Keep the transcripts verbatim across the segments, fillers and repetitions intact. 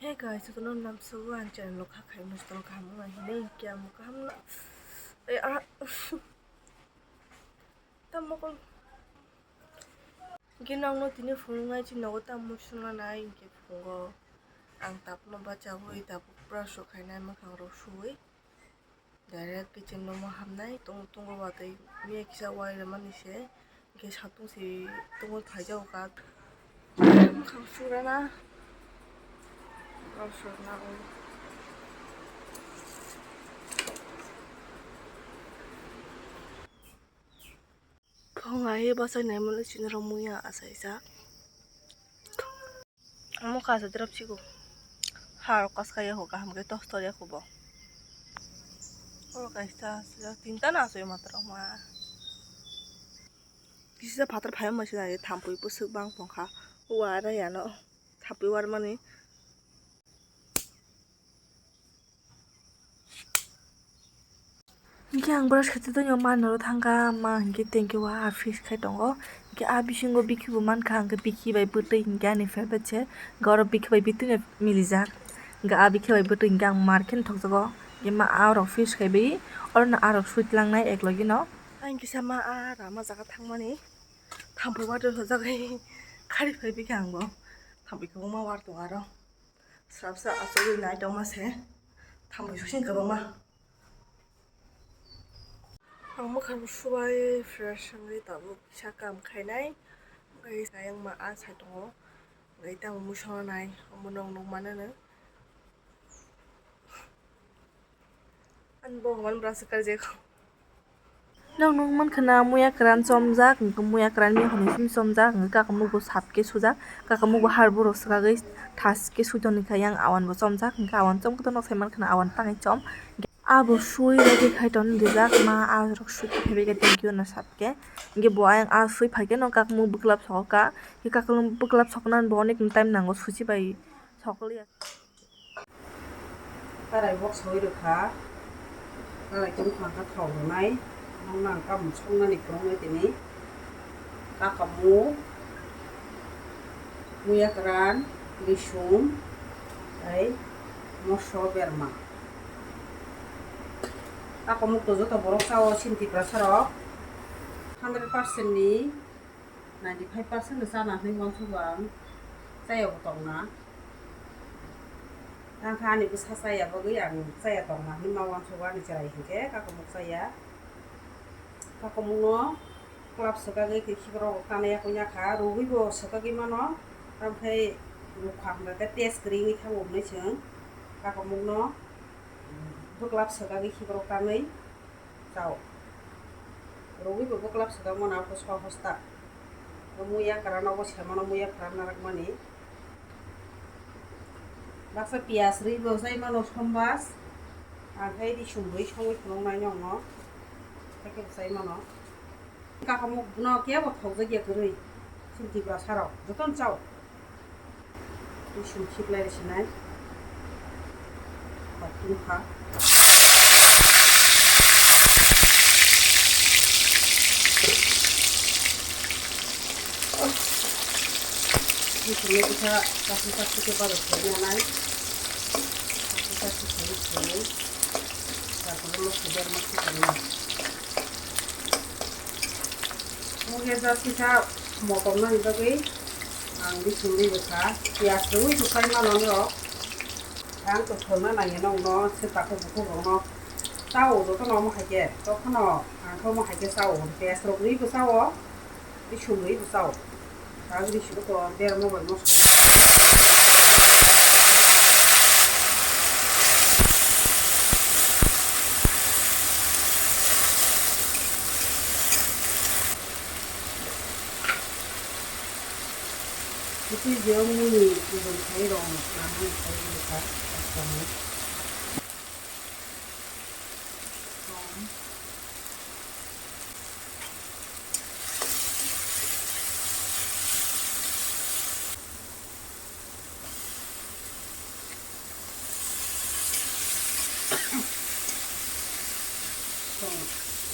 Hey guys, jotono namsugo ang channel o kha khai mustang kaham wngna hinwi khe ang kaham na. Eh, ah. Tamo kol. Gini ang no tini phunuknai chini nogo tamo swngnanai hinkhe phungo. Ang tabukno bachaui tabuk brush rok khainai mwkhang rok suui. Direct kitchen room o hamnai, tung-, tungo watwi miya kisa wai rwmani se, hwnkhe satung se tungwi phaijago kha. Bwkhak surana, bwkhak surana o. Phung ai bwsai naimani chini rok muya achaijak. Omo kaisa drop sigo. Harok kaska ya ho kaham khe tos tor ya khubo. Oro kaisa sijak tinta na asoi matro ma. Kisa phatar phai ma sina ye thampui bwswk bang tongkha. Wara yano thampui warmani. Hinkhe ang brush khaitwi tongya, ma noro thangkha, ma hinkhe tengkhe o a fish khai tongo. Hinkhe a bisingo bikhi bo mankha, hinkhe bikhi bai bwtwi hinkhe ani favorite se, hinkhe oro bikhi bai bwtwi no milijak. Hinkhe a bikhi bai bwtwi hinkhe ang mar khe thokjago. Hinkhe ma a rok fish khai bai, oro no a rok sui tlangnai eklogi no. Ang kisa ma a rama jaga thangmani thampui water sajagwi khari phai bikha ang bo. Thampui kwbangma war tongo aro. Srapsa achugwi nai tongma se. Thampui sosing kwbangma. Ang mwkhang subai fresh wngwi tabuk kisa kam khainai. Wngwi sayang ma a sai tongo. Wngwi tamo muisongo nai. Omo nong nukmano no. Ani bo hwnmani brush karjak. Nong nukmankha na muya kwran chomjak, hinkhe muya kwran mihonwi simi chomjak, hinkhe kakamukbo sap khe sujak, kakamukbo harboro swkagwi thas khe suitoni khai yang awan bo chomjak, hinkhe awan chomkhe to nok saimankha na awan tangwi chom. Abo sui ready khai tongwi rijak ma, a rok sui khe phaibai khe thank you no sap khe, hinkhe bo ayang a sui phaikhe no kakamuk bwklap sokha, hinkhe kakamuk bwklap soknani bo onek time nango suchi bai sokliya. Karai bok soi rwkha, karai tong thangkha thok rwnai, nokno ang kamung songnani kwrwngwi tini kakamuk, muya kwran, risum, tei moso berma. Kakamuk to joto borok chao, chini Tiprasa rok hundred percent ni ninety five percent no chana hinwi uansukgo ang, chaya bo tongna. Tangkha ani bwsa chaya bagwi ang chaya tongna hinwi ma uansukgo ani chwrai hinkhe kakamuk chaya. Kakamukno bwklap swkagwi tei khikrok rok tanai yakung yakha, rwgwi bo swkagwi mano, tamkhai rwkha hwnkhe test kwrwi wngwi thango hwnwi chwng kakamukno bwklap swkagwi khikrok tanwi. Chao. Rwgwi bo bwklap swkang mano, abo sohos ta. Bo muya kwran obo se mano, muya kwran narakmani. Baksa piyaj rwi bo chai mano sombas. Ang khe risum rwi songwi phunuknai nokno. Hakhe bo chai mano. Kakamuk no kebo thokjak ya kwrwi. Chini Tiprasa rok jotono chao. Bising khiklai sinai. Bakung kha. Bising ni kisa kasu kasu ke baru kaya nai. Kasu kasu kaya kaya. Kasu lo sudah masih kena. Mungkin jadi kita motor nang jadi. Ang bising rwi rwkha, piyaj rwi rwkha mano no. Ang to thorna nangya nokno, se takhuk bukhuk rokno. Chao jotono omo hai khe, tokhono ang khe omo hai khe chao, piyaj rok rwi bo chao, bising rwi bo chao. Ang bising rwi to berma bai moso. Tei je mui ni kubun khai rok nang nang khai rwkha, kaisa mui.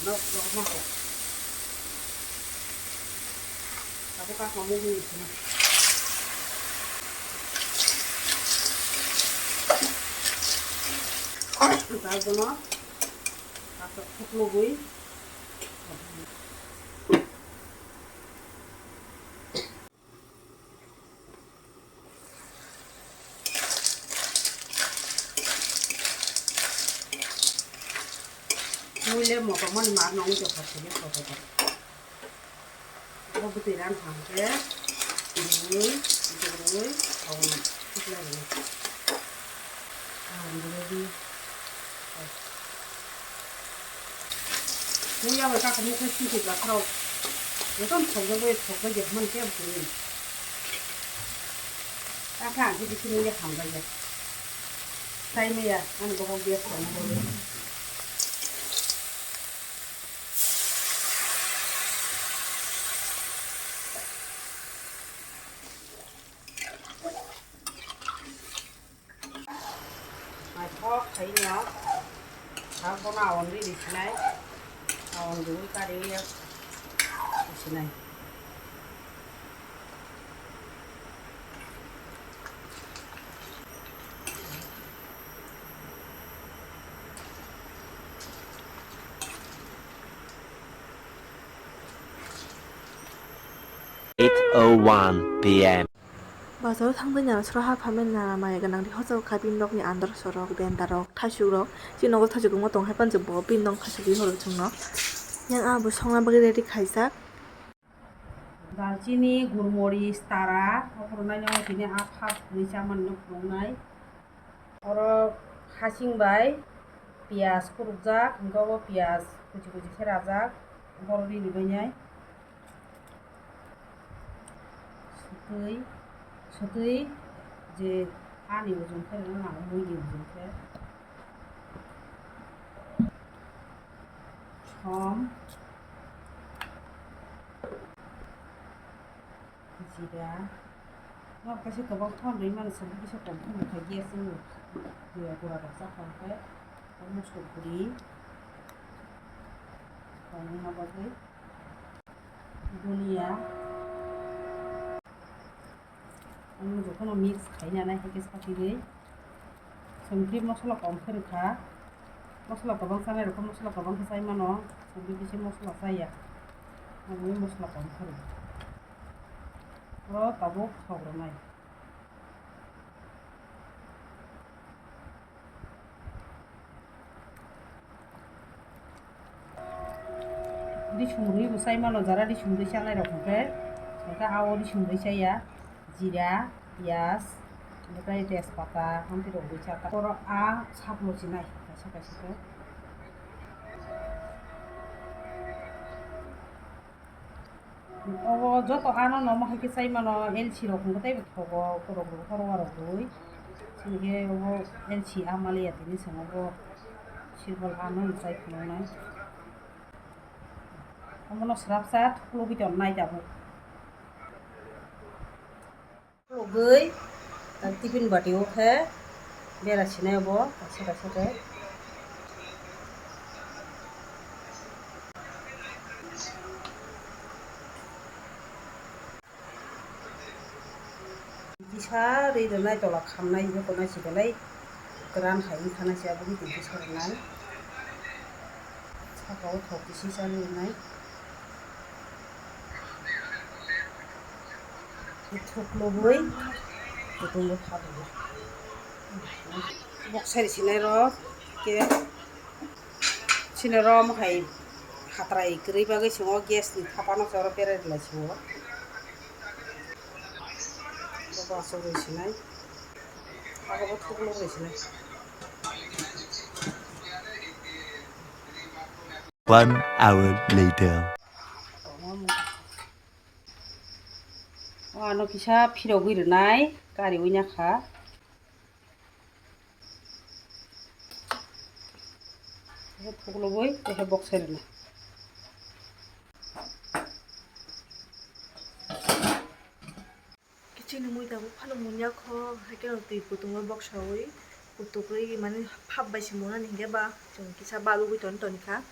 Nok nok nok. Abo kakhamo hwnwi sina. Tabono aswk thuklugwi. Muile motom mani mar nong wngkha, phaikhe khotogo. Bo bwtwi ran thang khe, bwrwi, bwrwi, thawng, thuklai rwna. Ang bwrwi. Muya bai kaka mukhe sisi jakhao. Ekdom thokjagwi, thokjagwi hwnmani kebo kwrwi. Kaka ang khe bisi muya hamjakya. Sai maya, ani bokhok gas tongma bagwi. Naithok khaina, sak bono awan ri risinai, awan riwi kariwi risinai. Eight oh one P M. Bazaro thangbai nana soro ha phamani nana maya gwnang di hochok kha bini nokni andar sorok, denda rok, thasuk rok. Chini nogo thasuk kwbangma tong hai panjak bo bini nok thasuk ri horo chwngno. Yang abo songna bagwi ready khaijak. Dalchini, gurmoris, tara, okhornai no tini a phap hwnwi chamani no phunuknai. Oro hasing bai piyaj khurukjak, hwnkhe obo piyaj kuchi kuchi khe rajak, borok rini bainai. Sutwi, sutwi je ani ujung khe rwna nango, muini ujung khe. Som. Jira. Nok kaisa kwbang thon rwi mano, chwng kisa kom thon rwkha gas wngwi. Jira gura rok chakha hwnkhe. Mosok guri. Tongma bagwi. Dunia. Ang jotono mix khaina nai, hai khe sakhigwi. Songkri mosola kom khe rwkha. Mosola kwbang chanai rokho mosola kwbang khe chai mano. Songkri kisa mosola chaya. Ang mosola kom khe rw. Oro tabuk thok rwnai. Disum rwi bo chai mano, jara disum rwi chanai rok hwnkhe, hwnkhe ao disum rwi chaya, jira, piyaj, hwnkhe tei tejpata, hamtwi rok rwi cha ta. Oro a sak lochinai kaisa kaisa khe. Obo joto ano nomo hai khe chai mano, L C rok hwnkhe teibo thogo, borok rok horo warok rwi. Chini khe obo L C a maliya tini chwng obo sirbal ano chai phunuknai. Omono swrapsa thuklugwi tonnai tabuk. Khulugwi, ah, tiffin bati o khe bera sinai bo kaisa kaisa khe. Kisa rwi rwnai tola khamnai, hwnwi tongnai si belai kwran hai wngkha nai se, aboni twi kisa rwnai. Saka o thok kisi chalwi rwnai. Thuklugwi kutung bo phalwi. Bok sari sinai rok khe sinai rom hai hatrai kwrwi bagwi swngo, gas ni thapano se oro berai rwlai sio. Bo aswk rwi sinai. Abo bo thuklugwi sinai. One hour later. O ano kisa phirogwi rwnai, kariwi nakha. Thuklugwi tei khe bok sai rwnai. Kichini mui tabuk phano munya kho, haikhe twi kutung o boksawi kutuk rwi mani phap bai se muna ni hwnkhe ba chwng kisa balugwi ton tonikha.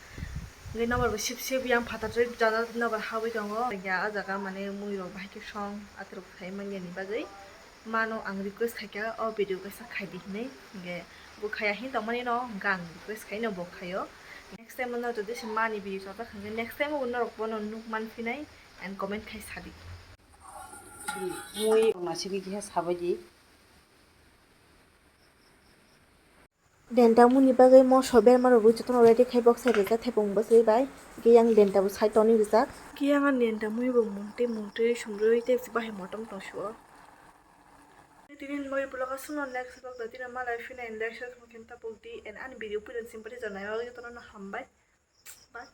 Hwnkhe nobar bo sip sip yang phatar rwi jana nobar habwi tongo. Ya, ah jaga mane mui rok bahai khe song atrok sai manya ni bagwi. Mano ang request khaikha o video kaisa khaidi hinwi, hwnkhe bo khaya hin tongmani no hwnkhe ang request khaino bo khaio. Next time no jodi se mani video chajak hwnkhe next time bo norok bono nuk manphinai and comment khai sadi. Mui masigi khe sabaidi. Denta muni bagwi moso berma rok rwi jotono ready khai boksai rijak thepung bwswi bai. Hwnkhe yang denta bo side toni rijak. Hwnkhe yang ani denta mui bo mungtwi mungtwi sumrwi tei bahai motom tong suo. Tini ni bagwi vlog aswkno next vlog da tini malai phina and like share khamu khen tapuk di and ani video puila simpati janai bagwi jotono hambai. Bye.